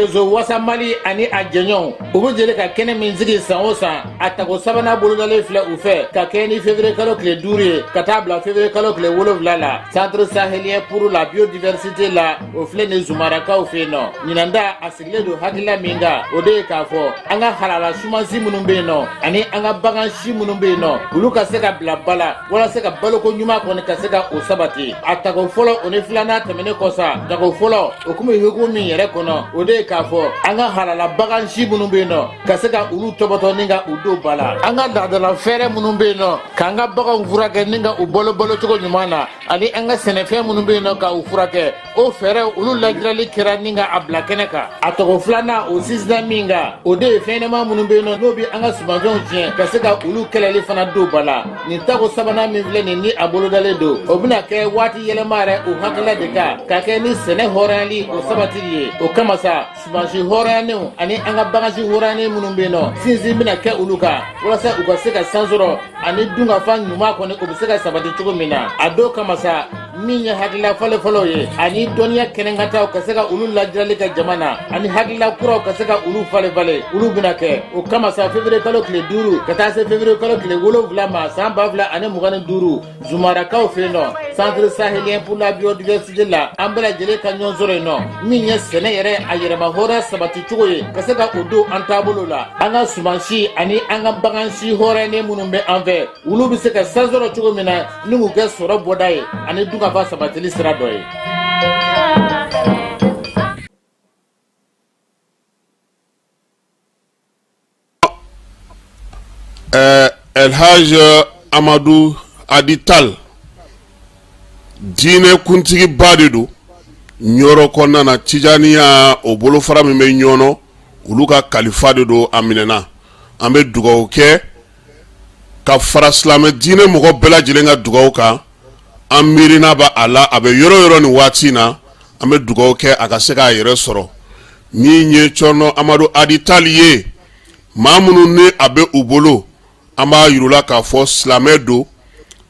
Réseau Wasa Mali ani a jɛɲɔgɔnw, u bɛ jɛli ka kɛnɛ min sigi san o san, a tako sabanan bolodalen filɛ u fɛ ka kɛ ni février kalo tile 5 ye ka taa bila février kalo tile 7 la, Centre sahélien pour la biodiversité la, o filɛ nin Zumarakaw fɛ yen nɔ. Ɲinan ta, a sigilen don hakilila min kan, o de ye k'a fɔ an ka halala sumansi minnu bɛ yen nɔ ani an ka bagan si minnu bɛ yen nɔ, olu ka se ka bila ba la walasa ka baloko ɲuman kɔni ka se ka o sabati. A tako fɔlɔ, o ni filanan tɛmɛnen kɔ sa, tako fɔlɔ, o kun bɛ hukumu min yɛrɛ kɔnɔ, o de ye k'a fɔ an ka halala bagan si minnu bɛ yen nɔ, ka se ka olu tɔbɔtɔ ni ka u don ba la, an ka laadala fɛɛrɛ minnu bɛ yen nɔ k'an ka baganw furakɛ ni ka u balo balocogo ɲuman na, ani an ka sɛnɛfɛn minnu bɛ yen nɔ ka u furakɛ, o fɛɛrɛw, olu lajirali kɛra ni ka a bila kɛnɛ kan. A tako filanan, o sinsinna min kan, o de ye fɛnɲɛnɛma minnu bɛ yen nɔ, n'o bɛ an ka sumanfɛnw tiɲɛ, ka se ka olu kɛlɛli fana don ba la. Nin tako sabanan min filɛ nin ni a bolodalen don, o bɛna kɛ waati yɛlɛma yɛrɛ o hakilila de kan, ka kɛ ni sɛnɛ hɔrɔnyali o sabatili ye. O kama sa, sumansi hɔrɔnyanenw ani an ka bagansi hɔrɔnyanen minnu bɛ yen nɔ, sinsin bɛna kɛ olu kan walasa u ka se ka san sɔrɔ ani dunkafa ɲuman kɔni, o bɛ se ka sabati cogo min na. A dɔw kama sa, min ye hakilila fɔlɔfɔlɔw ye ani dɔnniya kɛnɛkataw, ka se ka olu lajirali kɛ jama na, ani hakilila kuraw ka se ka olu falen falen, olu bɛna kɛ. O kama sa, février kalo tile 5 ka taa se février kalo tile 7 ma san 2025, Zumarakaw fɛ yen nɔ, Centre sahélien pour la biodiversité la, an bɛɛ lajɛlen ka ɲɔgɔn sɔrɔ yen nɔ. Min ye sɛnɛ yɛrɛ a yɛrɛma hɔrɔnya sabati cogo ye, ka se ka o don an taabolo la, an ka sumansi ani an ka bagansi hɔrɔnyalen minnu bɛ an fɛ, olu bɛ se ka san sɔrɔ cogo min na ni k'u kɛ sɔrɔ bɔda ye ani dunkafa sabatili sira dɔ ye. Elhaj Amadu Adi Tal, diinɛ kuntigiba de don Ɲɔrɔ kɔnɔna na. Tijaniya, o bolofara min bɛ Ɲɔnɔ, olu ka kalifa de don. A minɛna. An bɛ dugawu kɛ ka fara silamɛ diinɛ mɔgɔ bɛɛ lajɛlen ka dugawu kan. An miirina b'a a la, a bɛ yɔrɔ yɔrɔ nin waati in na, an bɛ dugawu kɛ a ka se k'a yɛrɛ sɔrɔ. Min ye Cɔrɔnɔ Amadu Adi Tali ye, maa minnu ni a bɛ u bolo, an b'a yir'u la k'a fɔ silamɛ don,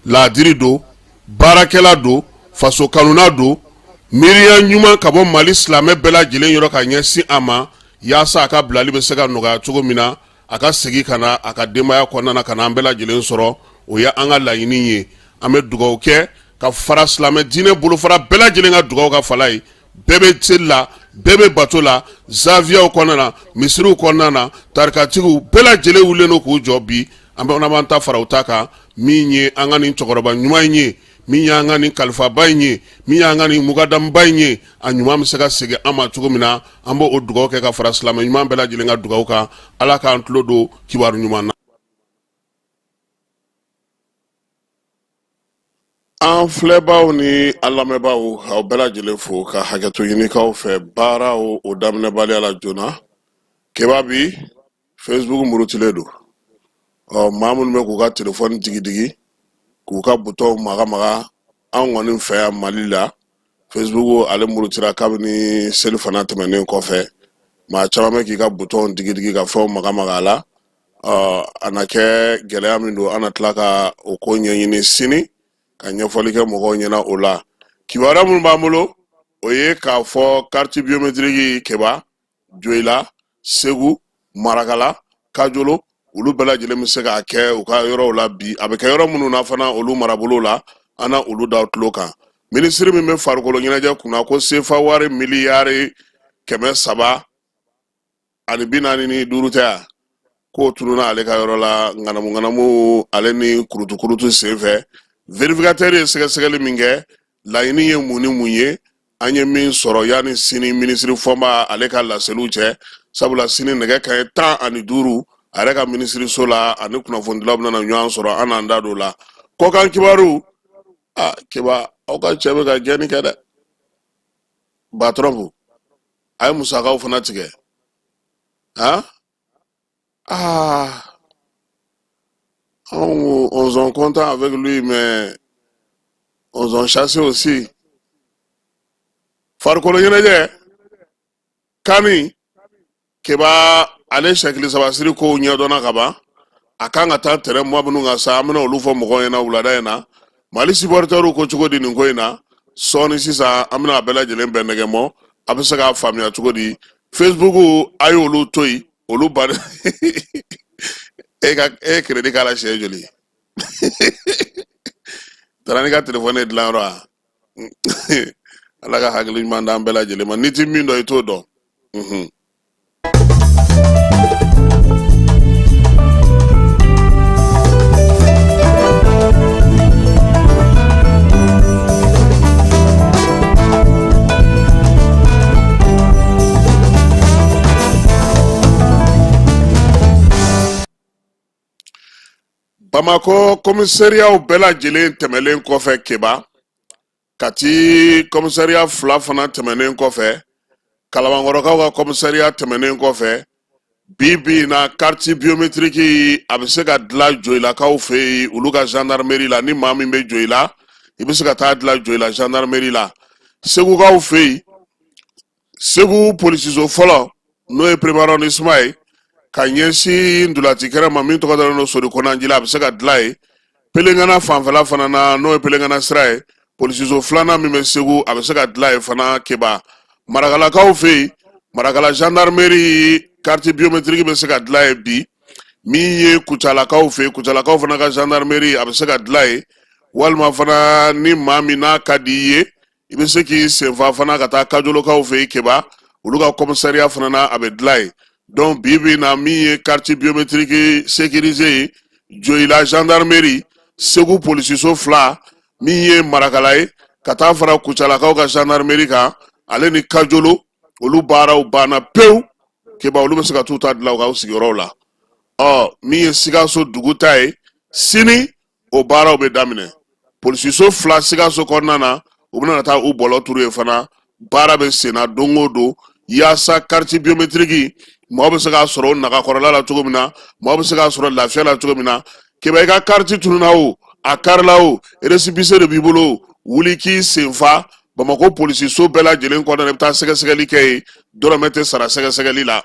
laadiri don, baarakɛla don, faso kanuna don, miiriya ɲuman ka bɔ Mali silamɛ bɛɛ lajɛlen yɔrɔ ka ɲɛsin a ma, yaasa a ka bilali bɛ se ka nɔgɔya cogo min na, a ka segin ka na a ka denbaya kɔnɔna na, ka na an bɛɛ lajɛlen sɔrɔ. O ye an ka laɲini ye. An bɛ dugawu kɛ ka fara silamɛ diinɛ bolofara bɛɛ lajɛlen ka dugawu kan. Fala ye, bɛɛ bɛ seli la, bɛɛ bɛ bato la, zawiyaw kɔnɔna na, misiriw kɔnɔna na, tarikatigiw bɛɛ lajɛlen wulilen don k'u jɔ bi. An bɛ b'an ta fara u ta kan. Min ye an ka nin cɛkɔrɔba ɲuman in ye, min y'an ka nin kalifaba in ye, min y'an ka nin mukadamuba in ye, a ɲuman bɛ se ka segin an ma cogo min na, an b'o dugawu kɛ ka fara silamɛ ɲuman bɛɛ lajɛlen ka dugawu kan. Ala k'an tulo don kibaru ɲuman na. An filɛbaw ni an lamɛnbaaw, aw bɛɛ lajɛlen fo ka hakɛto ɲini k'aw fɛ baaraw o daminɛbaliya la joona. Keba, bi Facebook murutilen don. Ɔ maa minnu bɛ k'u ka telefɔni digidigi, k'u ka butɔnw magamaga, an kɔni fɛ yan Mali la, Facebook ale murutira kabini selifana tɛmɛnen kɔfɛ. Maa caman bɛ k'i ka butɔnw digidigi ka fɛnw magamaga a la. Ɔ a na kɛ gɛlɛya min don, an na tila ka o ko ɲɛɲini sini ka ɲɛfɔli kɛ mɔgɔw ɲɛna o la. Kibaruya minnu b'an bolo, o ye k'a fɔ carte biométrique, Keba, Joyila, Segu, Marakala, Kajolo, olu bɛɛ lajɛlen bɛ se k'a kɛ u ka yɔrɔw la bi. A bɛ kɛ yɔrɔ minnu na fana, olu marabolo la, an na olu da tulo kan. Minisiri min bɛ farikolo ɲɛnajɛ kunna ko sefa wari miliyari 345 tɛ yan, k'o tununa ale ka yɔrɔ la ŋanamu ŋanamu ale ni kurutu kurutu senfɛ. Vérificateur ye sɛgɛsɛgɛli min kɛ, laɲini ye mun ni mun ye? An ye min sɔrɔ yanni sini minisiri Fɔnba ale ka laseliw cɛ, sabula sini nɛgɛ kanɲɛ 15 a yɛrɛ ka minisiriso la, ani kunnafonidilaw bɛna ɲɔgɔn sɔrɔ, an n'an da don o la. Kɔkan kibaru, a Keba, aw ka cɛ bɛ ka gɛnni kɛ dɛ. Ba Trump a ye musakaw fana tigɛ. Han, ah, on sont contents avec lui, mais on sont chassés aussi. Farikolo ɲɛnajɛ kani, Keba, ale sɛkili sabasiri kow ɲɛdɔnna ka ban. A kan ka taa terrain mɔ minnu kan sa, an bɛna olu fɔ mɔgɔw ɲɛna wulada in na. Mali supportɛriw ko cogo di nin ko in na? Sɔɔni sisan, an bɛna a bɛɛ lajɛlen bɛn nɛgɛ mɔ, a bɛ se k'a faamuya cogo di. Facebook a y'olu to yen, olu ba e ka e ye crédit k'a la siɲɛ joli? Taara n'i ka telefɔni ye dilanyɔrɔ wa? Ala ka hakili ɲuman d'an bɛɛ lajɛlen ma. N'i ti min dɔn, i t'o dɔn. Bamakɔ komisariyaw bɛɛ lajɛlen tɛmɛlen kɔfɛ, Keba, Kati komisariya fila fana tɛmɛnen kɔfɛ, Kalabankɔrɔkaw ka komisariya tɛmɛnen kɔfɛ, bi bi in na carte biométrique a bɛ se ka dilan Joyilakaw fɛ yen, olu ka gendarmerie la. Ni maa min bɛ Joyila, i bɛ se ka taa dilan Joyila gendarmerie la. Segukaw fɛ yen, Segu polisiso fɔlɔ, n'o ye premier arrondissement ye, ka ɲɛsin ntolaci kɛnɛ ma min tɔgɔ dalen don Sori Konanji la, a bɛ se ka dilan yen. Pelengana fanfɛla fana na, n'o ye Pelengana sira ye, polisiso filanan min bɛ Segu, a bɛ se ka dilan yen fana, Keba. Marakalakaw fɛ yen, Marakala gendarmerie, carte biométrique bɛ se ka dilan yen bi. Min ye Kucalakaw fɛ yen, Kucalakaw fana ka gendarmerie, a bɛ se ka dilan yen. Walima fana, ni maa min n'a ka di i ye, i bɛ se k'i senfa fana ka taa Kajolokaw fɛ yen, Keba, olu ka commissariat fana na, a bɛ dilan yen. Donc bi bi in na, min ye carte biométrique sécurisée ye, Joyila gendarmerie, Segu polisiso fila, min ye Marakala ye, ka taa fara Kucalakaw ka gendarmerie kan, ale ni Kajolo, olu baaraw banna pewu, Keba. Olu bɛ se ka t'u ta dilan u ka sigiyɔrɔw la. Ɔ, min ye Sikaso dugu ta ye, sini o baaraw bɛ daminɛ. Polisiso fila Sikaso kɔnɔna na, u bɛna taa u bɔlɔ turu yen fana. Baara bɛ senna don o don yaasa carte biométrique maaw bɛ se k'a sɔrɔ o nagakɔrɔla la cogo min na, maaw bɛ se k'a sɔrɔ lafiya la cogo min na. Keba, i ka carte tununa o, a karila o, récépissé de b'i bolo o, wuli k'i senfa Bamakɔ polisiso bɛɛ lajɛlen kɔnɔna na, i bɛ taa sɛgɛsɛgɛli kɛ yen, dɔrɔmɛ tɛ sara sɛgɛsɛgɛli la.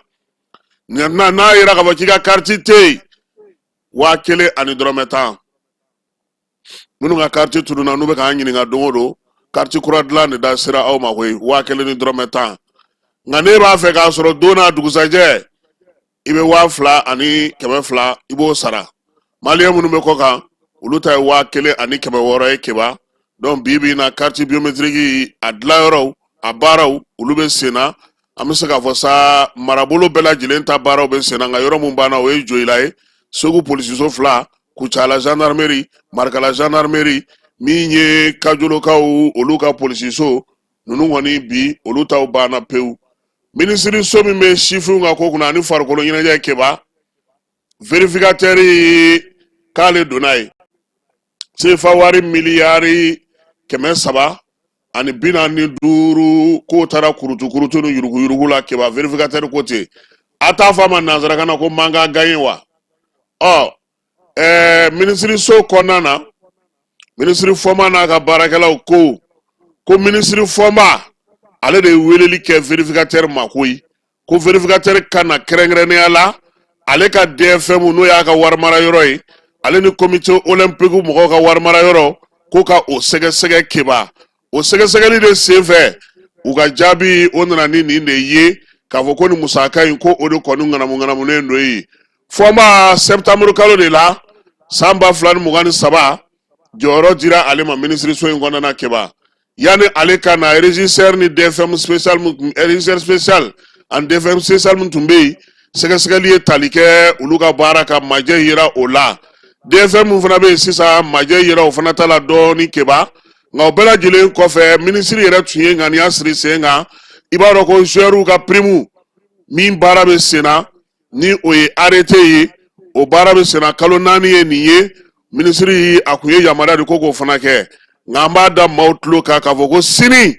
N'a yera k'a fɔ k'i ka carte tɛ yen, 1000 ani dɔrɔmɛ 10. Minnu ka kariti tununna, n'u bɛ k'an ɲininka don o don, kariti kura dilan de da sera aw ma koyi, 1000 ni dɔrɔmɛ 10. Nka n'e b'a fɛ k'a sɔrɔ don n'a dugusajɛ, i bɛ 2200, i b'o sara. Maliyɛn minnu bɛ kɔkan, olu ta ye 1600 ye, Keba. Donc bi bi in na, kariti biométrique a dilanyɔrɔw, a baaraw, olu bɛ sen na. An bɛ se k'a fɔ sa, marabolo bɛɛ lajɛlen ta baaraw bɛ sen na, nka yɔrɔ min banna, o ye Joyila ye, Segu polisiso fila, Kucala gendarmerie, Marikala gendarmerie, min ye Kajolokaw olu ka polisiso ninnu kɔni, bi olu taw banna pewu. Minisiriso min bɛ sifinw ka ko kunna ani farikolo ɲɛnajɛ, Keba, vérificateur k'ale donna yen. Sefa wari miliyari 345 k'o taara kurutu kurutu ni yuruguyurugu la, Keba. Vérificateur ko ten. A t'a fɔ a ma nansarakan na ko manque à gagner wa? Ɔ, minisiriso kɔnɔna na, minisiri Fɔnba n'a ka baarakɛlaw ko minisiri Fɔnba ale de ye weleli kɛ vérificateur ma koyi, ko vérificateur ka na kɛrɛnkɛrɛnnenya la ale ka DFM, n'o y'a ka warimara yɔrɔ ye, ale ni comité olympique mɔgɔw ka warimara yɔrɔ, ko ka o sɛgɛsɛgɛ, Keba. O sɛgɛsɛgɛli de senfɛ, u ka jaabi o nana ni nin de ye, k'a fɔ ko nin musaka in, ko o de kɔni ŋanamu ŋanamunen don yen. Fɔnba, septembre kalo de la san 2023, jɔyɔrɔ dira ale ma minisiriso in kɔnɔna na, Keba. Yanni ale ka na, régisseur ni DFM spécial, régisseur spécial ani DFM spécial min tun bɛ yen, sɛgɛsɛgɛli ye tali kɛ olu ka baara ka majɛ yera o la. DFM min fana bɛ yen sisan, majɛ yera o fana ta la dɔɔni, Keba. Nka o bɛɛ lajɛlen kɔfɛ, minisiri yɛrɛ tun ye ŋaniya siri sen kan. I b'a dɔn ko joueurs ka prime min baara bɛ sen na, ni o ye arrêté ye, o baara bɛ senna kalo 4 ye nin ye. Minisiri a kun ye yamaruya di ko k'o fana kɛ. Nka an b'a da maaw tulo kan k'a fɔ ko sini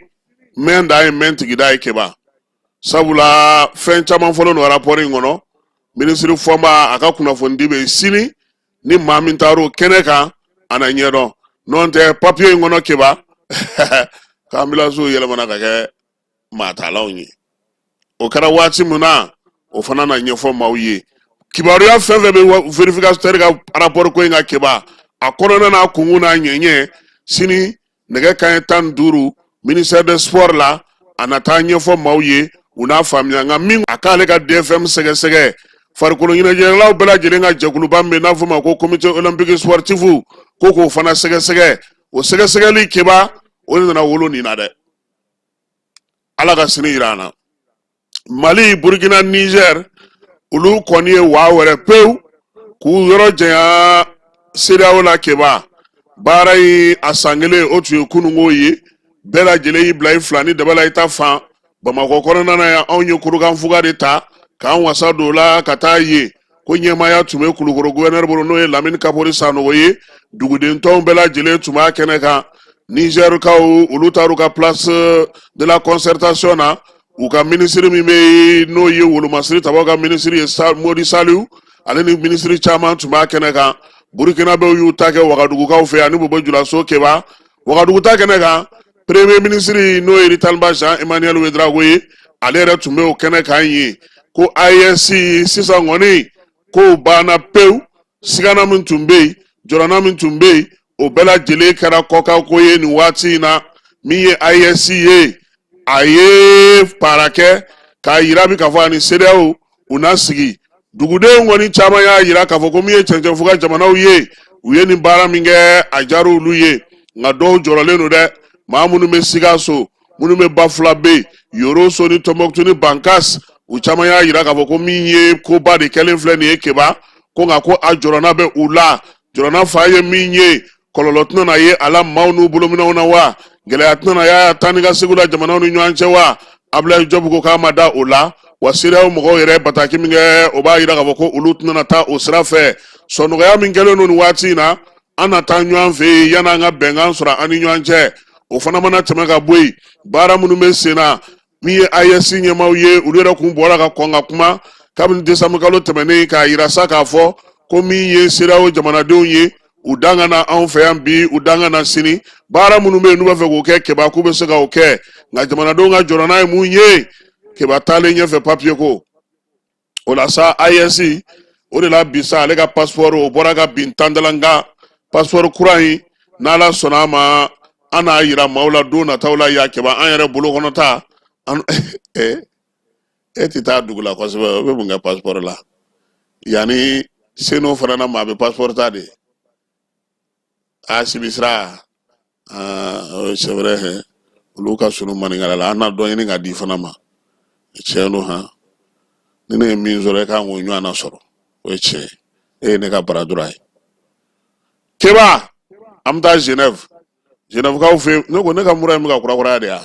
mɛn dan ye mɛn tigida ye, Keba, sabula fɛn caman fɔlen don rapport in kɔnɔ. Minisiri Fɔnba a ka kunnafonidi bɛ yen sini. Ni maa min taar'o kɛnɛ kan, a na ɲɛdɔn. N'o tɛ, papiye in kɔnɔ, Keba, k'anbilansiw yɛlɛmana ka kɛ maatalaw ye, o kɛra waati min na, o fana na ɲɛfɔ maaw ye. Kibaruya fɛn fɛn bɛ vérificateur ka rapport ko in ka, Keba, a kɔnɔna n'a kunkun n'a ɲɛɲɛ, sini nɛgɛ kanɲɛ 15, ministère des sports la, a na taa ɲɛfɔ maaw ye. U n'a faamuya, nka min a k'ale ka DFM sɛgɛsɛgɛ, farikolo ɲɛnajɛlaw bɛɛ lajɛlen ka jɛkuluba min bɛ n'a fɔ ma ko Comité olympique sportif, ko k'o fana sɛgɛsɛgɛ. O sɛgɛsɛgɛli, Keba, o de nana wolo nin na dɛ. Ala ka sini yira an na. Mali, Burkina, Niger, olu kɔni ye waa wɛrɛ pewu k'u yɔrɔ janya CEDEAO la. Keba, baara in a san kelen, o tun ye kununko ye. Bɛɛ lajɛlen y'i bila i fila ni daba la i ta fan. Bamakɔ kɔnɔna na yan, anw ye kurukanfuga de ta k'an wasa don o la ka taa yen ko ɲɛmaaya tun bɛ Kulukoro guvɛnɛri bolo, n'o ye Lamini Kapori Sanogo ye. Duguden tɔnw bɛɛ lajɛlen tun b'a kɛnɛ kan. Nizɛrikaw, olu taar'u ka Place de la Concertation na. U ka minisiri min bɛ yen, n'o ye wolomasiri tabaw ka minisiri ye, Modi Saliu, ale ni minisiri caman tun b'a kɛnɛ kan. Burukinabew y'u ta kɛ Wagadugukaw fɛ ani Bobo Julaso. Keba, Wagadugu ta kɛnɛ kan, premier ministre, n'o ye Ritaliba Jean Emmanuel Ouedraogo ye, ale yɛrɛ tun bɛ o kɛnɛ kan yen. Ko AES sisan kɔni, kow banna pewu. Sigana min tun bɛ yen, jɔrɔna min tun bɛ yen, o bɛɛ lajɛlen kɛra kɔkanko ye nin waati in na. Min ye AES ye, a ye baara kɛ k'a yira bi k'a fɔ ani CEDEAO u na sigi. Dugudenw kɔni caman y'a yira k'a fɔ ko min ye cɛncɛnfuga jamanaw ye, u ye nin baara min kɛ, a diyara olu ye. Nka dɔw jɔrɔlen don dɛ, maa minnu bɛ Sikaso, minnu bɛ Bafulabe, Yoroso ni Tɔnbɔkutu ni Bankas, u caman y'a yira k'a fɔ ko min ye koba de kɛlen filɛ nin ye, Keba, ko nka ko a jɔrɔna bɛ u la. Jɔrɔna fa ye min ye, kɔlɔlɔ tɛna na ye a la maaw n'u bolominɛw na wa? Gɛlɛya tɛna na y'a taa ni ka segu la jamanaw ni ɲɔgɔn cɛ wa? Abulayi Jɔbu ko k'a ma da o la. Wa CEDEAO mɔgɔw yɛrɛ bataki min kɛ, o b'a yira k'a fɔ ko olu tɛna taa o sira fɛ. Sɔnɔgɔya min kɛlen don nin waati in na, an na taa ɲɔgɔn fɛ yen yan'an ka bɛnkan sɔrɔ an ni ɲɔgɔn cɛ. O fana mana tɛmɛ ka bɔ yen, baara minnu bɛ sen na, min ye AES ɲɛmaaw ye, olu yɛrɛ kun bɔra ka kɔn ka kuma kabini desanburu kalo tɛmɛnen, k'a yira sa k'a fɔ ko min ye CEDEAO jamanadenw ye, u dan ka na anw fɛ yan bi, u dan ka na sini. Baara minnu bɛ yen n'u b'a fɛ k'o kɛ, Keba, k'u bɛ se k'o kɛ. Nka jamanadenw ka jɔrɔna ye mun ye, Keba? Taalen ɲɛfɛ, papiye ko o la sa, AES o de la bi sa, ale ka passeport o bɔra ka bin tandalanka. Passeport kura in, n'Ala sɔnna a ma, an n'a yira maaw la don nataw la yan. Keba, an yɛrɛ bolo kɔnɔ ta an e tɛ taa dugu la kosɛbɛ, o bɛ mun kɛ passeport la? Yanni seno fana na, maa bɛ passeport ta de a sibisira. Ah, c'est vrai hein. Olu ka surun maninkala la, an na dɔ ɲini ka di fana ma. Tiɲɛ don han, ni ne ye min sɔrɔ, e kan k'o ɲɔgɔnna sɔrɔ, o ye tiɲɛ ye. E ye ne ka baradura ye. Keba, an bɛ taa Genève, Genèvekaw fɛ yen. Ne ko ne ka mura in bɛ ka kurakuraya de ya.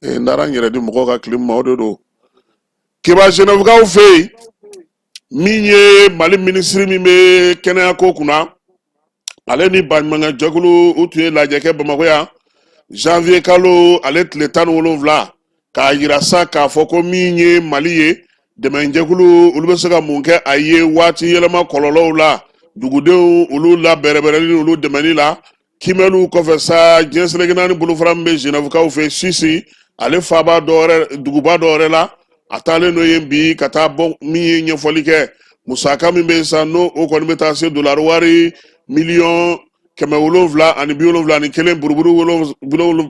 Ee, n taara n yɛrɛ di mɔgɔw ka clim ma, o de don. Keba, Genèvekaw fɛ yen, min ye Mali minisiri min bɛ kɛnɛya ko kunna, ale ni baɲumankɛ jɛkulu, u tun ye lajɛ kɛ Bamakɔ yan janvier kalo ale tile 17, k'a yira sa k'a fɔ ko min ye Mali ye, dɛmɛjɛkulu olu bɛ se ka mun kɛ a ye waati yɛlɛma kɔlɔlɔw la, dugudenw olu la bɛrɛbɛrɛli, olu dɛmɛni la. Kimɛliw kɔfɛ sa, diɲɛ seleke naani bolofara min bɛ Genèvekaw fɛ, Suisse ale faaba dɔ wɛrɛ, duguba dɔ wɛrɛ la, a taalen n'o ye bi ka taa bɔ min ye ɲɛfɔli kɛ. Musaka min bɛ sa, n'o o kɔni bɛ taa se dolari wari miliyɔn 771 buruburu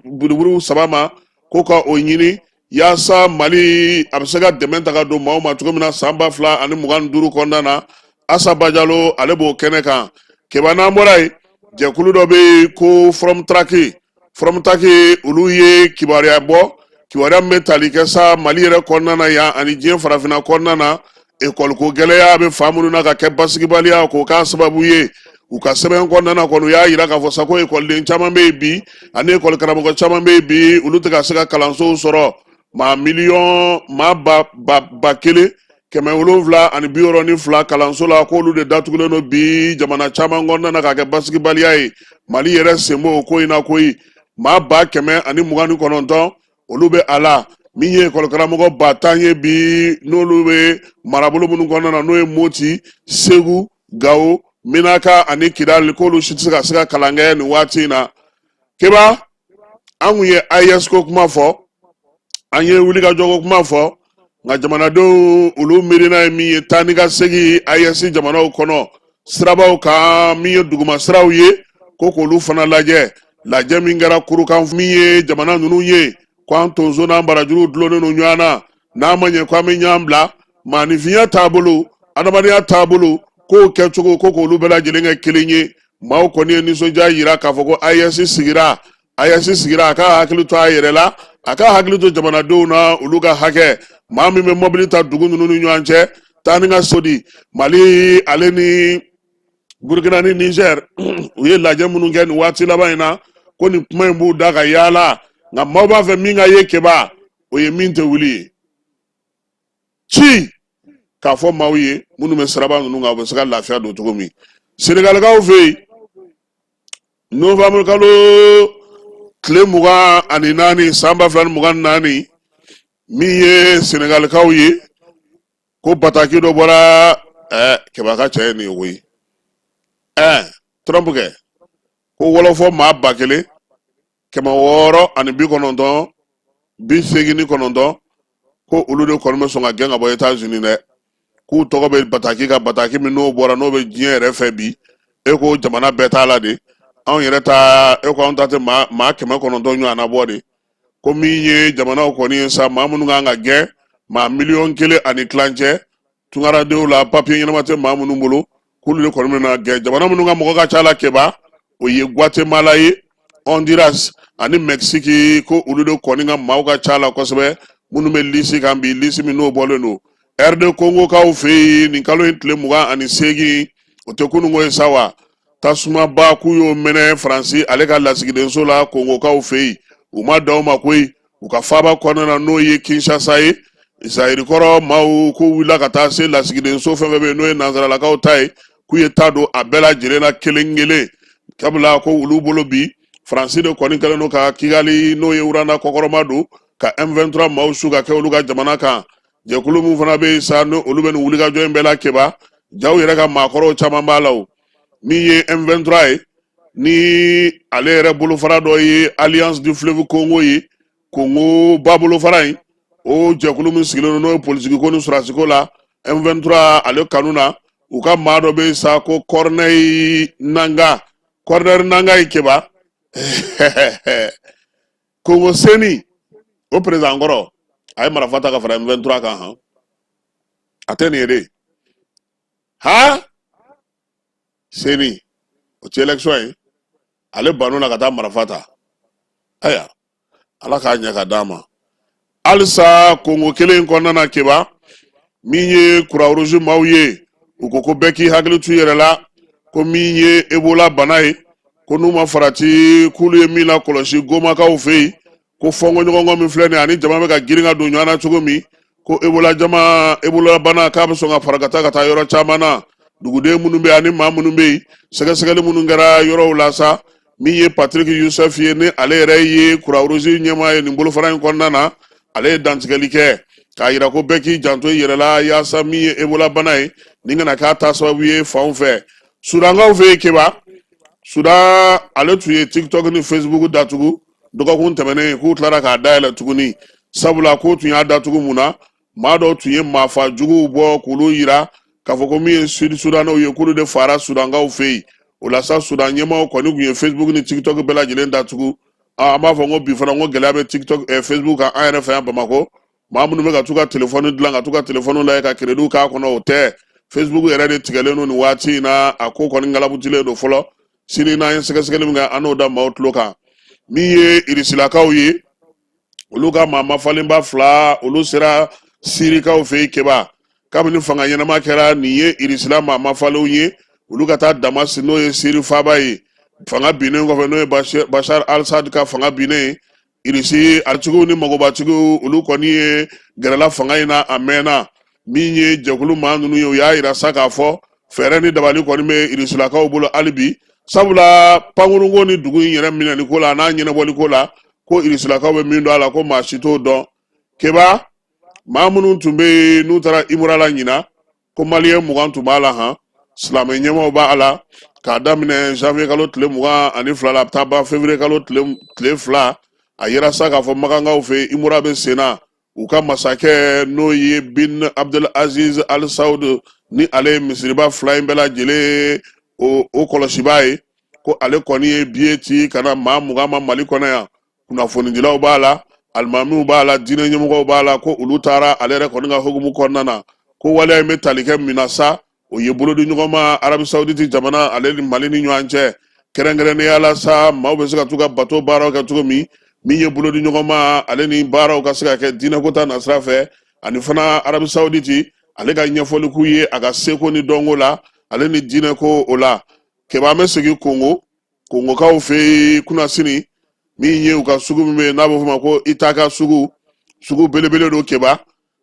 buruburu 3 ma, ko ka o ɲini yaasa Mali a bɛ se ka dɛmɛ ta ka don maaw ma cogo min na san 2025 kɔnɔna na. Asa Bajalo, ale b'o kɛnɛ kan. Keba, n'an bɔra yen, jɛkulu dɔ bɛ yen ko Forumtraki, Forumtraki, olu ye kibaruya bɔ, kibaruya min bɛ tali kɛ sa Mali yɛrɛ kɔnɔna na yan ani diɲɛ farafinna kɔnɔna na, ekɔliko gɛlɛya bɛ fan minnu na ka kɛ basigibaliya k'o k'a sababu ye. U ka sɛbɛn kɔnɔna na kɔni, u y'a yira k'a fɔ sa ko ekɔliden caman bɛ yen bi ani ekɔli karamɔgɔ caman bɛ yen bi, olu tɛ ka se ka kalansow sɔrɔ. Maa miliyɔn maa ba ba 1762 kalanso la, k'olu de datugulen don bi jamana caman kɔnɔna na k'a kɛ basigibaliya ye. Mali yɛrɛ sen b'o ko in na koyi. Maa 129,000, olu bɛ a la. Min ye ekɔlikaramɔgɔ 10 000 ye bi, n'olu bɛ marabolo minnu kɔnɔna na, n'o ye Moti, Segu, Gawo, Minaka ani Kidali, k'olu si tɛ se ka kalan kɛ nin waati in na. Keba, an kun ye AES ko kuma fɔ, an ye wulikajɔ ko kuma fɔ, nka jamanadenw olu miirina ye min ye, taa ni ka segin AES jamanaw kɔnɔ sirabaw kan, min ye duguma siraw ye, ko k'olu fana lajɛ. Lajɛ min kɛra Kurukan, min ye jamana ninnu ye, ko an tonso n'an barajuru dulonnen don ɲɔgɔn na, n'a ma ɲɛ ko an bɛ ɲɔgɔn bila. Maaninfinya taabolo, adamadenya taabolo, kow kɛcogo, ko k'olu bɛɛ lajɛlen kɛ kelen ye. Maaw kɔni ye nisɔndiya yira k'a fɔ ko AES sigira, AES sigira. A ka hakili to a yɛrɛ la, a ka hakili to jamanadenw na, olu ka hakɛ. Maa min bɛ mɔbili ta dugu ninnu ni ɲɔgɔn cɛ, taa ni ka sodi Mali ale ni Burkina ni Niger, u ye lajɛ minnu kɛ nin waati laban in na, ko nin kuma in b'u da ka yaala. Nka maaw b'a fɛ min ka ye keba, o ye min tɛ wuli ye ci k'a fɔ maaw ye minnu bɛ siraba ninnu kan, u bɛ se ka lafiya don cogo min. Senegalikaw fɛ yen, novembre kalo tile 24 san 2024, min ye Senegalikaw ye, ko bataki dɔ bɔra. Keba ka cɛ ye nin ye koyi. Trump kɛ ko wɔlɔfɔ maa 1689, ko olu de kɔni bɛ sɔn ka gɛn ka bɔ États-Unis dɛ, k'u tɔgɔ bɛ bataki kan. Bataki min n'o bɔra, n'o bɛ diɲɛ yɛrɛ fɛ bi, e ko jamana bɛɛ t'a la de, anw yɛrɛ ta, e ko anw ta tɛ maa 900 ɲɔgɔnna bɔ de. Ko min ye jamanaw kɔni ye sa, maa minnu kan ka gɛn, maa 1.5 miliyɔn, tungaradenw la, papiye ɲɛnama tɛ maa minnu bolo, k'olu de kɔni bɛna gɛn. Jamana minnu ka mɔgɔ ka ca la keba, o ye Guatemala ye, Honduras ani Mexique, ko olu de kɔni ka maaw ka ca la kosɛbɛ, minnu bɛ lisi kan bi, lisi min n'o bɔlen don. RD Congo kaw fɛ yen, nin kalo in tile 28, o tɛ kununko ye sa wa, tasumaba k'u y'o mɛnɛ Faransi ale ka lasigidenso la Kongokaw fɛ yen. U ma dan o ma koyi, u ka faaba kɔnɔna na, n'o ye Kinshasa ye, Zayiri kɔrɔ maaw k'u wulila ka taa se lasigidenso fɛn fɛn bɛ yen, n'o ye nansaralakaw ta ye, k'u ye ta don a bɛɛ lajɛlen na kelen kelen. Sabula ko olu bolo bi, Faransi de kɔni kɛlen don ka Kigali, n'o ye Rwanda kɔkɔrɔma don, ka M23 maaw su ka kɛ olu ka jamana kan. Jɛkulu min fana bɛ yen sa, ni olu bɛ nin wulikajɔ in bɛɛ la keba, jaw yɛrɛ ka maakɔrɔw caman b'a la. O min ye M23 ye, ni ale yɛrɛ bolofara dɔ ye Alliance du Fleuve Congo ye, Congo ba bolofara in, o jɛkulu min sigilen don, n'o ye politiki ko ni sɔrɔdasiko la, M23 ale kanu na, u ka maa dɔ bɛ yen sa, ko Corneille Nanga. Corneille Nanga ye keba, Congo CENI o président kɔrɔ, a ye marifa ta ka fara M23 kan. Han, a tɛ nin ye de. Ha, CENI o ti élection ye, ale ban'o la ka taa marifa ta. Ayiwa, Ala k'a ɲɛ ka d'a ma. Halisa Kongo kelen in kɔnɔna na keba, min ye Croix-Rouge maaw ye, u ko ko bɛɛ k'i hakili t'u yɛrɛ la, ko min ye Ebola bana ye, ko n'u ma farati, k'olu ye min lakɔlɔsi Gomakaw fɛ yen, ko fɔnkɔɲɔgɔnkɔ min filɛ nin ye, ani jama bɛ ka girin ka don ɲɔgɔn na cogo min, ko Ebola jama, Ebola bana k'a bɛ sɔn ka fara ka taa ka taa yɔrɔ caman na, duguden minnu bɛ yen ani maa minnu bɛ yen. Sɛgɛsɛgɛli minnu kɛra yɔrɔw la sa, min ye Patrick Youssef ye, ni ale yɛrɛ ye Croix-Rouge ɲɛmaa ye nin bolofara in kɔnɔna na, ale ye dantigɛli kɛ k'a yira ko bɛɛ k'i janto i yɛrɛ la, yaasa min ye Ebola bana ye, nin kana k'a ta sababu ye fanw fɛ. Sudankaw fɛ yen keba, Sudan ale tun ye TikTok ni Facebook datugu dɔgɔkun tɛmɛnen, k'u tilara k'a dayɛlɛ tuguni, sabula k'u tun y'a datugu mun na? Maa dɔw tun ye maafa juguw bɔ k'olu yira k'a fɔ ko min ye Sud Sudanɛw ye, k'olu de fara Sudankaw fɛ yen. O la sa, Sudan ɲɛmaaw kɔni tun ye Facebook ni TikTok bɛɛ lajɛlen datugu. An b'a fɔ ko bi fana, ko gɛlɛya bɛ TikTok, Facebook kan an yɛrɛ fɛ yan Bamakɔ. Maa minnu bɛ ka t'u ka telefɔni dilan, ka t'u ka telefɔni lajɛ ka crédit k'a kɔnɔ, o tɛ. Facebook yɛrɛ de tigɛlen don nin waati in na. A ko kɔni galabutilen don fɔlɔ. Sini n'an ye sɛgɛsɛgɛli min kɛ, an n'o da maaw tulo kan. Min ye Irisilakaw ye, olu ka maa mafalenba fila, olu sera Sirikaw fɛ yen keba. Kabini fanga ɲɛnama kɛra, nin ye Irisila maa mafalenw ye, olu ka taa Damasi, n'o ye Siri faaba ye, fanga binnen kɔfɛ, n'o ye Bashar al-Assad ka fanga binnen ye. Irisi aritigiw ni magobatigiw, olu kɔni ye gɛrɛla fanga in na a mɛnna. Min ye jɛkulu maa ninnu ye, u y'a yira sa k'a fɔ fɛɛrɛ ni dabali kɔni bɛ Irisilakaw bolo hali bi, sabula pankurunko ni dugu in yɛrɛ minɛli ko la, a n'a ɲɛnabɔli ko la, ko Irisilakaw bɛ min dɔn a la, ko maa si t'o dɔn keba. Maa minnu tun bɛ yen n'u taara imura la ɲina, ko Maliyɛn 20 tun b'a la. Han, silamɛ ɲɛmaaw b'a la. K'a daminɛ janvier kalo tile 22 la, a bɛ taa ban février kalo tile 2. A yira sa k'a fɔ makankaw fɛ, imura bɛ sen na. U ka masakɛ, n'o ye Bin Abdel Aziz Al Saud, ni ale ye misiriba fila in bɛɛ lajɛlen o kɔlɔsibaa ye, ko ale kɔni ye biye ci ka na maa 20 ma Mali kɔnɔ yan. Kunnafonidilaw b'a la, Alimamiw b'a la, diinɛ ɲɛmɔgɔw b'a la, ko olu taara ale yɛrɛ kɔni ka hukumu kɔnɔna na. Ko waleya in bɛ tali kɛ min na sa, o ye bolodi ɲɔgɔnma Arabi Sawuditi jamana ale ni Mali ni ɲɔgɔn cɛ, kɛrɛnkɛrɛnnenya la sa, maaw bɛ se ka t'u ka bato baaraw kɛ cogo min, min ye bolodi ɲɔgɔnma ale ni baaraw ka se ka kɛ diinɛko ta nasira fɛ. Ani fana Arabi Sawuditi ale ka ɲɛfɔli k'u ye a ka seko ni dɔnko la, ale ni diinɛko o la. Keba, an bɛ segin Kongo, Kongokaw fɛ yen kunasini. Min ye u ka sugu min bɛ yen n'a bɛ f'o ma ko Itaka sugu, sugu belebele don Keba.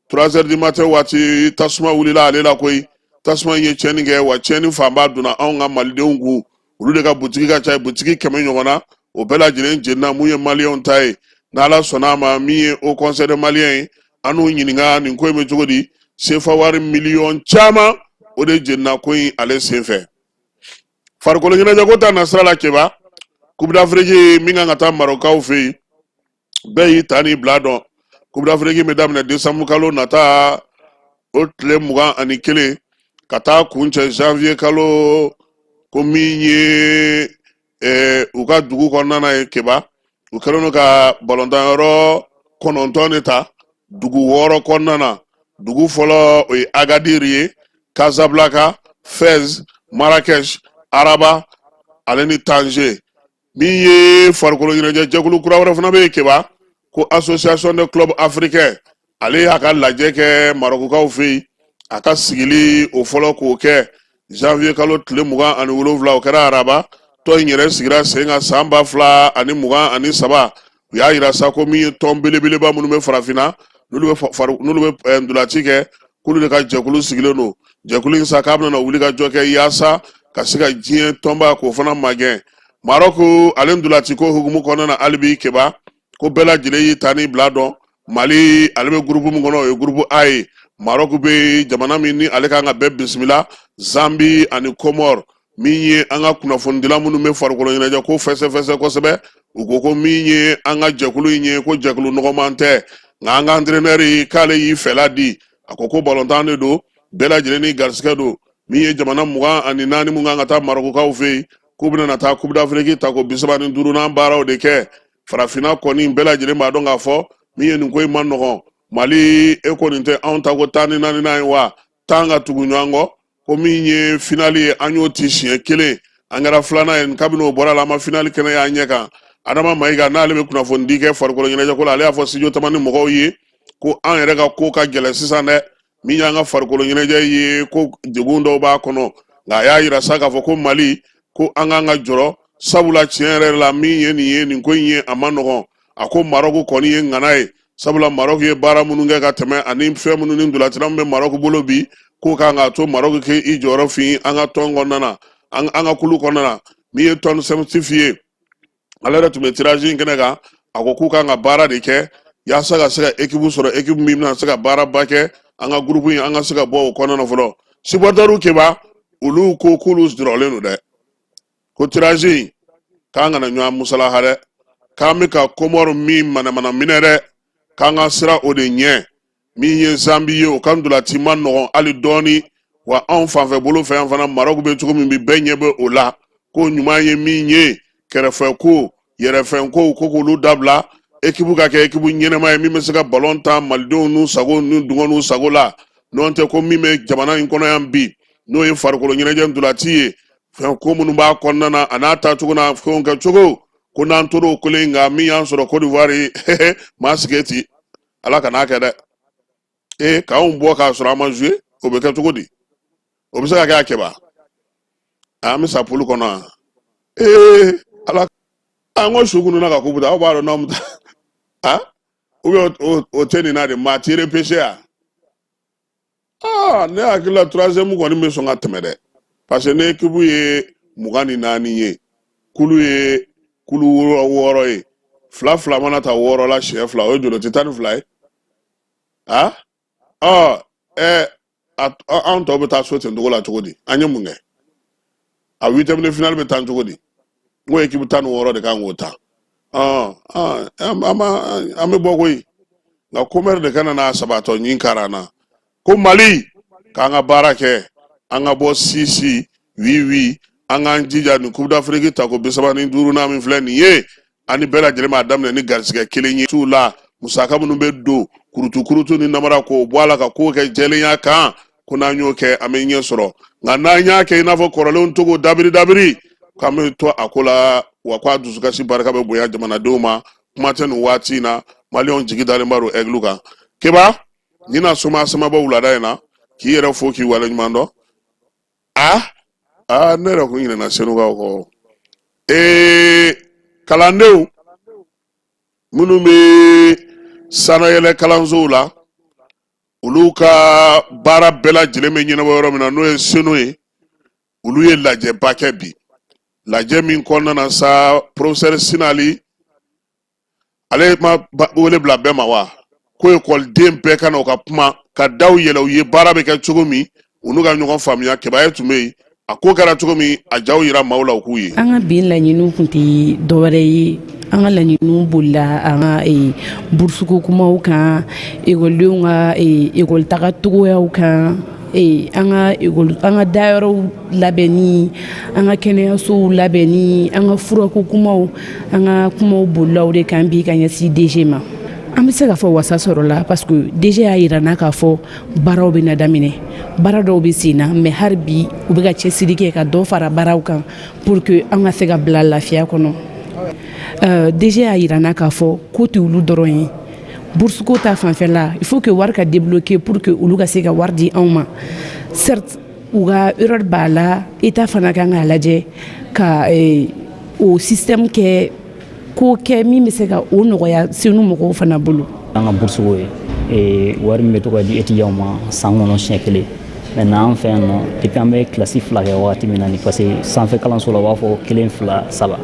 3 heures du matin waati, tasuma wulila ale la koyi. Tasuma in ye tiɲɛni kɛ, wa tiɲɛni fanba donna anw ka malidenw kun. Olu de ka butigi ka ca, butigi 100 ɲɔgɔn na, o bɛɛ lajɛlen jenina. Mun ye maliyɛnw ta ye, n'Ala sɔnna a ma, min ye Haut Conseil des Maliens ye, an n'u ɲininka nin ko in bɛ cogo di. Sefa wari miliyɔn caman, o de jenina ko in ale senfɛ. Farikolo ɲɛnajɛko ta nasira la, Keba, Coupe d'Afrique min kan ka taa Marɔkaw fɛ yen, bɛɛ y'i ta n'i bila dɔn. Coupe d'Afrique bɛ daminɛ décembre kalo nata o tile 21 ka taa kuncɛ janvier kalo. Ko min ye u ka dugu kɔnɔna na ye, Keba, u kɛlen don ka balɔntanyɔrɔ 9 de ta dugu 6 kɔnɔna na. Dugu fɔlɔ, o ye Agadir ye, Casablanca, Fez, Marrakech, Rabat ale ni Tanger. Min ye farikolo ɲɛnajɛ jɛkulu kura wɛrɛ fana bɛ yen, Keba, ko Association des clubs africains, ale y'a ka lajɛ kɛ Marɔkukaw fɛ yen. A ka sigili o fɔlɔ k'o kɛ janvier kalo tile 27, o kɛra araba. Tɔn in yɛrɛ sigira sen kan san 2023. U y'a yira sa ko min ye tɔn belebeleba minnu bɛ farafinna, n'olu bɛ ntolaci kɛ, k'olu de ka jɛkulu sigilen don. Jɛkulu in sa, k'a bɛna wuli ka jɔ kɛ yaasa ka se ka diɲɛ tɔnba k'o fana magɛn. Marɔku ale ntolaci ko hukumu kɔnɔna na hali bi, Keba, ko bɛɛ lajɛlen y'i ta n'i bila dɔn. Mali ale bɛ gurupu min kɔnɔ, o ye gurupu A ye. Marɔku bɛ jamana min ni ale kan ka bɛɛ bisimila, Zambi ani Komɔr. Min ye an ka kunnafonidila minnu bɛ farikolo ɲɛnajɛ ko fɛsɛfɛsɛ kosɛbɛ, u ko ko min ye an ka jɛkulu in ye, ko jɛkulu nɔgɔman tɛ. Nka an ka entraîneur k'ale y'i fɛla di, a ko ko balontan de don, bɛɛ lajɛlen ni garisigɛ don. Min ye jamana 24 mun kan ka taa Marɔkukaw fɛ yen, k'u bɛna na taa Coupe d'Afrique tako 35nan baaraw de kɛ. Farafinna kɔni, bɛɛ lajɛlen b'a dɔn k'a fɔ min ye nin ko in ma nɔgɔn. Mali, e ko nin tɛ anw ta ko 14nan ye wa, 10 ka tugu ɲɔgɔn kɔ. Ko min ye finali ye, an y'o ci siɲɛ kelen, an kɛra filanan ye. Kabini o bɔra la, an ma finali kɛnɛ y'an ɲɛ kan. Adama Mayiga, n'ale bɛ kunnafonidi kɛ farikolo ɲɛnajɛko la, ale y'a fɔ studio Tamani mɔgɔw ye ko an yɛrɛ ka ko ka gɛlɛn sisan dɛ. Min y'an ka farikolo ɲɛnajɛ ye, ko degun dɔw b'a kɔnɔ. Nka a y'a yira sa k'a fɔ ko Mali, ko an k'an ka jɔrɔ, sabula tiɲɛ yɛrɛ la, min ye nin ye, nin ko in ye, a ma nɔgɔn. A ko Marɔku kɔni ye ŋana ye, sabula Marɔku ye baara minnu kɛ ka tɛmɛ, ani fɛn minnu ni ntolacila min bɛ Marɔku bolo bi, k'o kan k'a to Marɔku k'i jɔyɔrɔ fin an ka tɔn kɔnɔna na, an ka kulu kɔnɔna na. Min ye tɔn sɛmitifi ye, ale yɛrɛ tun bɛ tirage in kɛnɛ kan. A ko k'u kan ka baara de kɛ yaasa ka se ka ekipu sɔrɔ, ekipu min bɛna se ka baaraba kɛ an ka gurupu in, an ka se ka bɔ o kɔnɔna na fɔlɔ. Supportɛriw, Keba, olu ko k'olu jɔrɔlen don dɛ, ko tirage in k'an kana ɲɔgɔn musalaha dɛ, k'an bɛ ka Komɔri min manamana minɛ dɛ, k'an ka siran o de ɲɛ. Min ye Zambi ye, o ka ntolaci ma nɔgɔn hali dɔɔni. Wa anw fanfɛ bolo fɛ yan fana, Marɔku bɛ cogo min bi, bɛɛ ɲɛ bɛ o la. Ko ɲuman ye min ye, kɛrɛfɛ ko, yɛrɛfɛn ko, ko k'olu dabila, ekipu ka kɛ ekipu ɲɛnɛma ye min bɛ se ka balon tan malidenw n'u sago n'u dungɔ n'u sago la. N'o tɛ, ko min bɛ jamana in kɔnɔ yan bi, n'o ye farikolo ɲɛnajɛ ntolaci ye, fɛn ko minnu b'a kɔnɔna na, a n'a taacogo n'a fɛnw kɛ cogo, ko n'an tora o kelen nka min y'an sɔrɔ Côte d'Ivoire, maa sigi ten, Ala kan'a kɛ dɛ. Ee, k'anw bɔ k'a sɔrɔ an ma jouer, o bɛ kɛ cogo di? O bɛ se ka kɛ a kɛba an bɛ sa poule kɔnɔ wa? Ee Ala, an ko su kununa ka kupu ta, aw b'a dɔn n'anw bɛ taa ah, ou bien o tɛ nin na de, maa tɛ repêché ya. Aa, ne hakili la troisième kɔni bɛ sɔn ka tɛmɛ dɛ, parce que ni équipe ye 24 ye, kulu ye kulu 6 ye, fila fila mana ta 6 la siɲɛ fila, o ye joli? O tɛ 12 ye? A ɔ ɛ, anw tɔw bɛ taa so ten cogo la cogo di? An ye mun kɛ? A huitième de finale bɛ tan cogo di? N ko équipe 16 de kan k'o ta. An bɛ bɔ koyi, nka Komɔri de kana n'a sabatɔ ɲin kara an na. Ko Mali k'an ka baara kɛ, an ka bɔ sisi oui oui, an k'an jija nin Coupe d'Afrique tako 35nan min filɛ nin ye, ani bɛɛ lajɛlen b'a daminɛ ni garisɛgɛ kelen ye. T'u la Musaka minnu bɛ don kurutukurutu ni namara, k'o bɔ a la, ka kow kɛ jɛlenya kan, ko n'an y'o kɛ, an bɛ ɲɛ sɔrɔ. Nka n'an y'a kɛ i n'a fɔ kɔrɔlenw togo dabiri dabiri, k'an bɛ to a ko la wa, ko a dusukasi barika bɛ bonya jamanadenw ma. Kuma tɛ nin waati in na, Maliyɛnw jigi dalenba don Aigle kan. Keba ɲina soma samabɔ wulada in na, k'i yɛrɛ fo, k'i waleɲuman dɔn. A aa, ne yɛrɛ kun ɲinɛna Senukaw kɔ. Ee, kalandenw minnu bɛ sanayɛlɛ kalansow la, olu ka baara bɛɛ lajɛlen bɛ ɲɛnabɔ yɔrɔ min na, n'o ye Senu ye, olu ye lajɛba kɛ bi. Lajɛ min kɔnɔna na sa, professeur Sinali, ale ma wele bila bɛɛ ma wa, ko ekɔliden bɛɛ ka na u ka kuma, ka daw yɛlɛ u ye, baara bɛ kɛ cogo min, u n'u ka ɲɔgɔn faamuya. Kɛba tun bɛ yen, a ko kɛra cogo min, a jaw yira maaw la, u k'u ye. An ka bi laɲiniw tun tɛ dɔwɛrɛ ye. An ka laɲiniw bolila an ka burusuko kumaw kan, ekɔlidenw ka ekɔli taga cogoyaw kan, an ka an ka dayɔrɔw labɛnni, an ka kɛnɛyasow labɛnni, an ka furako kumaw. An ka kumaw bolila o de kan bi ka ɲɛsin DG ma. An bɛ se k'a fɔ wasa sɔrɔla, parce que DG y'a yira n na k'a fɔ baaraw bɛ na daminɛ. Baara dɔw bɛ sen na, mais hali bi u bɛ ka cɛsiri kɛ ka dɔ fara baaraw kan pour que an ka se ka bila lafiya kɔnɔ. DG y'a yira n na k'a fɔ ko tɛ olu dɔrɔn ye. Bourse ko ta fanfɛla, il faut que wari ka débloquer pour que olu ka se ka wari di anw ma. Certes, u ka erreur b'a la, État fana kan k'a lajɛ ka o système kɛ, ko kɛ min bɛ se ka o nɔgɔya Senu mɔgɔw fana bolo. An ka bourse ko ye wari min bɛ to ka di étudiants ma san kɔnɔ siɲɛ kelen. Maintenant, an fɛ yan nɔ, depuis an bɛ kilasi 2 kɛ wagati min na ni, parce que sanfɛ kalanso la, u b'a fɔ kelen, fila, saba,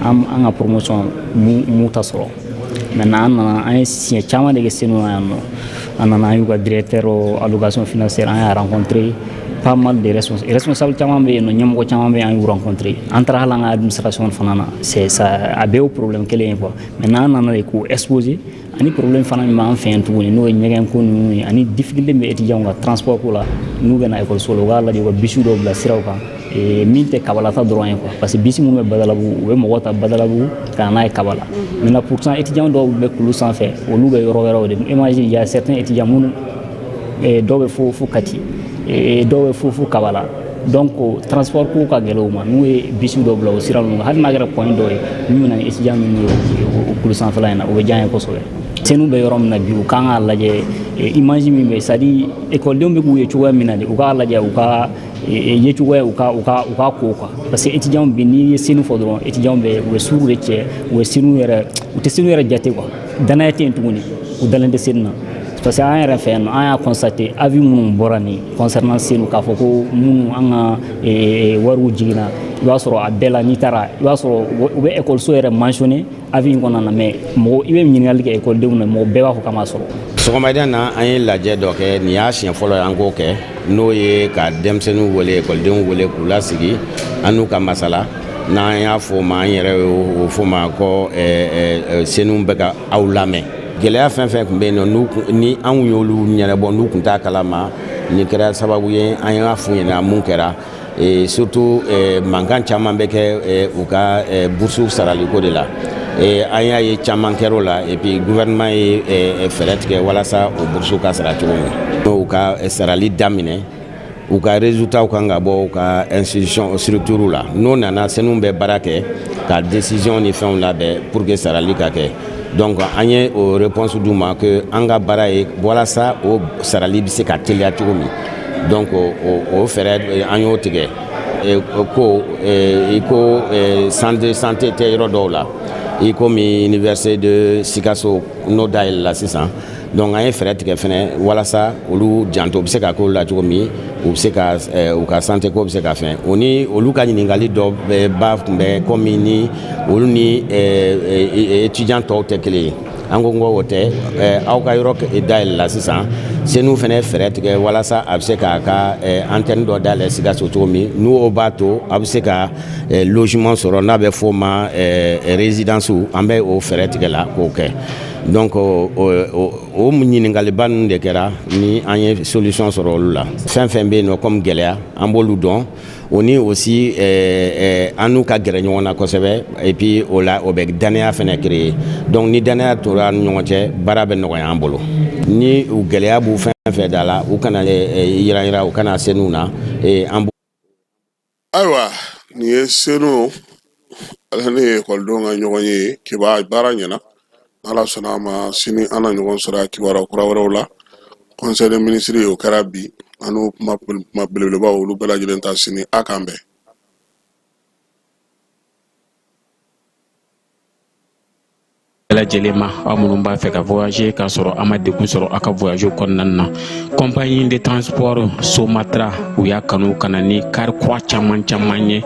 an ka promotion mu ta sɔrɔ. Maintenant, an nana, an ye siɲɛ caman de kɛ Senu na yan nɔ. An nana, an y'u ka directeur allocation financière, an y'a rencontré, pas mal de responsables caman bɛ yen nɔ, ɲɛmɔgɔ caman bɛ yen, an y'u rencontré. An taara hali an ka administration fana na, c'est ça, a bɛɛ y'o problème kelen ye quoi. Maintenant, an nana de k'o exposer, ani problème fana min b'an fɛ yan tuguni, n'o ye ɲɛgɛn ko ninnu ye, ani difficulté min bɛ étudiants ka transport ko la n'u bɛ na ekɔliso la. U k'a lajɛ, u ka bus dɔw bila siraw kan min tɛ Kabalata dɔrɔn ye quoi, parce que bus minnu bɛ Badalabugu, u bɛ mɔgɔw ta Badalabugu ka na n'a ye Kabala. Maintenant, pourtant, étudiants dɔw bɛ kulu sanfɛ, olu bɛ yɔrɔ wɛrɛw de. Imagine, il y a certains étudiants minnu dɔw bɛ fo Kati, dɔw bɛ fo Kabala. Donc transport ko ka gɛlɛn u ma. N'u ye bus dɔw bila o sira ninnu kan, hali n'a kɛra point dɔ ye min bɛ na ni étudiants minnu ye o kulu sanfɛla in na, o bɛ diya an ye kosɛbɛ. Senu bɛ yɔrɔ min na bi, u kan k'a lajɛ image min bɛ, c'est à dire ekɔlidenw bɛ k'u ye cogoya min na de, u k'a lajɛ u ka yecogoya, u ka ko quoi, parce que étudiants bi, n'i ye Senu fɔ dɔrɔn, étudiants bɛ, u bɛ suru de cɛ, u bɛ Senu yɛrɛ, u tɛ Senu yɛrɛ jate quoi. Danaya tɛ yen tuguni, u dalen tɛ Senu na, parce que an yɛrɛ fɛ yan nɔ, an y'a constaté, avis minnu bɔra nin concernant Senu, k'a fɔ ko minnu an ka wariw jiginna, i b'a sɔrɔ a bɛɛ la, n'i taara, i b'a sɔrɔ u bɛ ekɔliso yɛrɛ mentionné avis in kɔnɔna na, mais mɔgɔ i bɛ ɲininkali kɛ ekɔlidenw na, mɔgɔ bɛɛ b'a fɔ k'a m'a sɔrɔ. Sɔgɔmada na, an ye lajɛ dɔ kɛ. Nin y'a siɲɛ fɔlɔ ye an k'o kɛ, n'o ye ka denmisɛnninw wele, ekɔlidenw wele, k'u lasigi, an n'u ka masala. N'an y'a fɔ o ma, an yɛrɛ y'o fɔ ma ko Senu bɛ ka aw lamɛn. Gɛlɛya fɛn fɛn tun bɛ yen nɔ, ni anw y'olu ɲɛnabɔ, n'u tun t'a kalama, nin kɛra sababu ye an y'a f'u ɲɛna mun kɛra. Et surtout, mankan caman bɛ kɛ u ka bourse saraliko de la. An y'a ye caman kɛra o la, et puis gouvernement ye fɛɛrɛ tigɛ walasa o bourse ka sara cogo min. U ka sarali daminɛ, u ka résultat kan ka bɔ u ka institution structure la. N'o nana, Senu bɛ baara kɛ ka décision ni fɛnw labɛn pour que sarali ka kɛ. Donc an ye o réponse d'u ma que an ka baara ye walasa o sarali bɛ se ka teliya cogo min. Donc o fɛɛrɛ, an y'o tigɛ. Ko i ko centre de santé tɛ yɔrɔ dɔw la, i komi université de Sikaso, n'o dayɛlɛla sisan. Donc an ye fɛɛrɛ tigɛ fɛnɛ walasa olu janto bɛ se ka k'olu la cogo min, u bɛ se ka u ka santé ko bɛ se ka fɛn. O ni olu ka ɲininkali dɔ ba tun bɛ komi ni olu ni étudiant tɔw tɛ kelen ye. An ko o tɛ, aw ka yɔrɔ dayɛlɛla sisan, Senu fɛnɛ fɛɛrɛ tigɛ walasa a bɛ se k'a ka antenne dɔ dayɛlɛ Sikaso cogo min, n'o b'a to a bɛ se ka logement sɔrɔ, n'a bɛ f'o ma résidence. An bɛ o fɛɛrɛ tigɛ la k'o kɛ. Donc o ɲininkaliba ninnu de kɛra ni an ye solution sɔrɔ olu la. Fɛn fɛn bɛ yen nɔ comme gɛlɛya, an b'olu dɔn. O ni aussi an n'u ka gɛrɛ ɲɔgɔn na kosɛbɛ, et puis o la o bɛ danaya fana créer. Donc ni danaya tora an ni ɲɔgɔn cɛ, baara bɛ nɔgɔya an bolo. Ni u gɛlɛya b'u fɛn fɛn da la, u kana yiran yiran, u kana se n'u na an. Ayiwa, nin ye Senu ale ni ekɔlidenw ka ɲɔgɔn ye. Kiba baara ɲɛna. Ala sɔnna a ma, sini an na ɲɔgɔn sɔrɔ a kibaruya kura wɛrɛw la. Conseil des ministres, o kɛra bi. An n'o kuma kuma belebelebaw, olu bɛɛ lajɛlen ta sini. A k'an bɛn. Bɛɛ lajɛlen ma, aw minnu b'a fɛ ka voyager k'a sɔrɔ a ma degun sɔrɔ aw ka voyage kɔnɔna na, compagnie de transport Somatra, u y'a kanu ka na ni kari kura caman caman ye,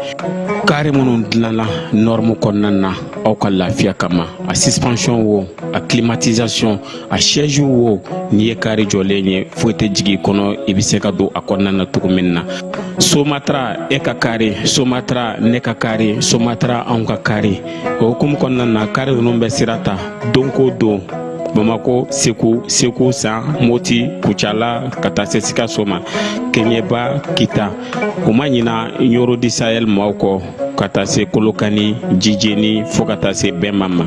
kari minnu dilanna norme kɔnɔna na aw ka lafiya kama. A suspension wo, a climatisation, a siège wo, n'i ye kari jɔlen ye, foyi tɛ jigin i kɔnɔ, i bɛ se ka don a kɔnɔna na cogo min na. Somatra, e ka kari Somatra, ne ka kari Somatra, anw ka kari. O hukumu kɔnɔna na, kari ninnu bɛ sira ta don ko don Bamako, Segu, Segu San, Moti, Kucala, ka taa se Sikaso ma, Keɲeba, Kita. U ma ɲina Ɲoro du Sahel maaw kɔ, ka taa se Kolokani, Jijeni, fo ka taa se Bɛma ma.